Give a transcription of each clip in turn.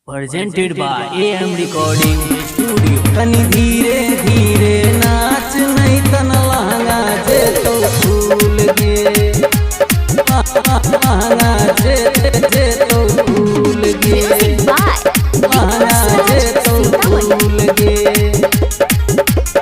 Presented by AM Recording Studio. तनी धीरे धीरे नाच नहीं तन लहंगा जे तो फूल गे, लहंगा जे जे तो फूल गे, Music by लहंगा जे तो फूल गे।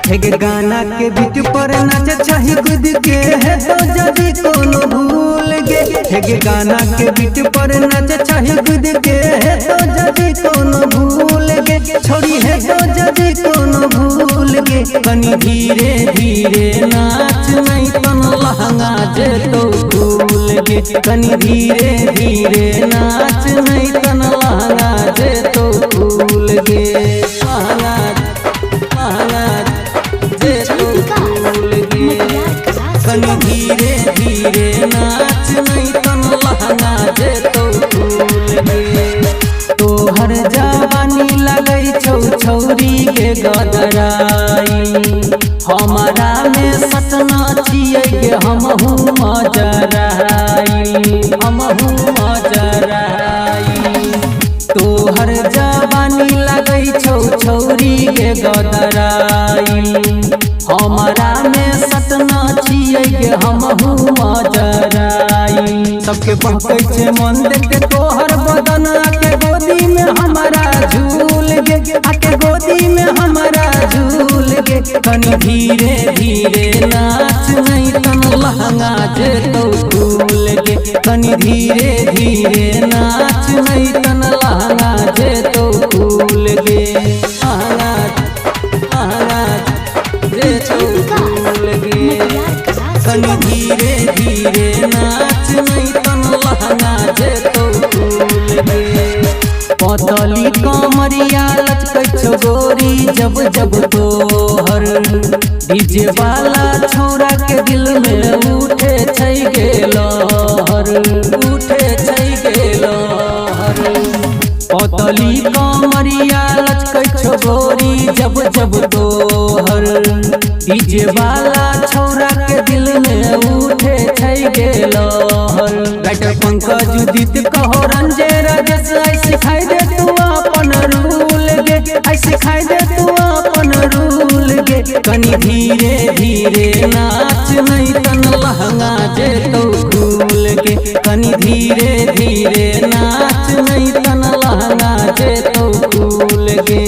हे गाना के बीट पर नाच चाही कूद के, है तो जदी कोनो भूल गे। हे गाना के बीट पर नाच चाही कूद के, है तो जदी कोनो भूल गे। छोड़ी है तो जदी कोनो भूल गे। कनी धीरे धीरे नाच नहीं तन लहंगा जे तो भूल गे। कनी धीरे धीरे नाच नहीं तन लहंगा जे तो भूल गे, लहंगा लहंगा जे तो भूल गे। कनी धीरे धीरे नाच नहीं तन लहंगा जे तो भूल गे। तोहर जवानी लगै छौ छौरी के गदराई, हमारा में सटना छियै गे हमहू मजराई, हमहू मजराई। तोहर जवानी लगै छौ छौरी के गदराई, हमारा में सटना छियै गे हमहू मजराई। सबके बहकै छै मन देखते तोहर बदन, आके गोदी में हमारा झूल गे, आके गोदी में हमारा झूल गे। कनी धीरे धीरे नाच नहीं तन लहंगा जे तो फूल गे। कनी धीरे धीरे नाच नहीं तन लहंगा जे तो फूल गे, लहंगा लहंगा जे तो फूल गे। कनी धीरे धीरे नाच नहीं तन लहंगा जे तो फूल गे। पतली कमरिया लचकै छौ गोरी जब जब तोहर, डीजे वाला छौरा के दिल में उठे छै गे लहर, उठे छै गे लहर। पतली कमरिया लचकै छौ गोरी जब जब तोहर, डीजे वाला छौरा के दिल में उठे छै गे लहर। राइटर पंकज उदित कहो रंजे राजेश, आई सिखाई दे तू अपन रूल गे, आई सिखाई दे तू अपन रूल गे। कनी धीरे धीरे नाच नहीं तन लहंगा जे तो फूल गे। कनी धीरे धीरे नाच नहीं तन लहंगा जे तो फूल गे।